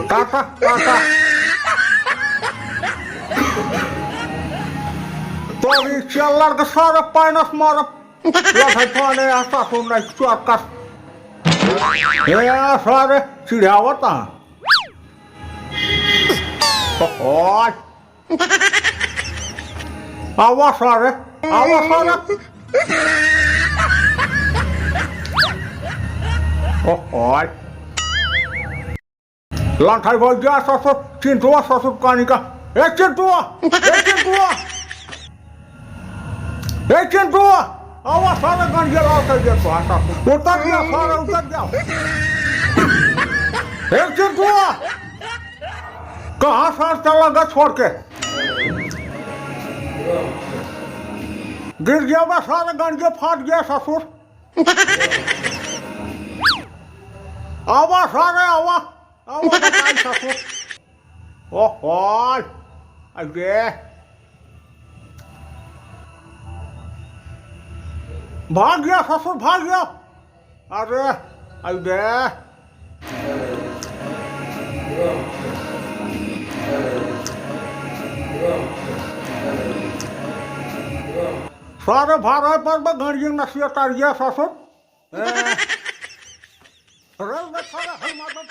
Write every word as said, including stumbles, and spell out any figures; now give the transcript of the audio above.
टाटा, टाटा। तो ई चल लड़के सारे पाइनस मारब। लड़के तो आने ऐसा सुन नहीं चोर कर। ए सारे चिढ़ावता। ओए। आवा सारे, आवा सारे। ओए। लंठाई भाई गया ससुर, चिंटुआ ससुर कानी का। ए चिंटुआ, ए चिंटुआ। ए चिंटुआ, आवा सारे गंजिया लाल कर दिया तो आता। उतर गया सारे, उतर गया। ए चिंटुआ। कहाँ सार चला गया छोड़ के? गिर गया बा सारे, गंजिया फाट गया ससुर। आवा सारे, आवा। आवा बताई ससुर। ओहो। अरे। भाग गया ससुर, भाग गया। अरे, अरे। सारे भारे पर बा गंजिया नसिया तार गया ससुर। ए। अरे, मैं सारा हल मार दूँ।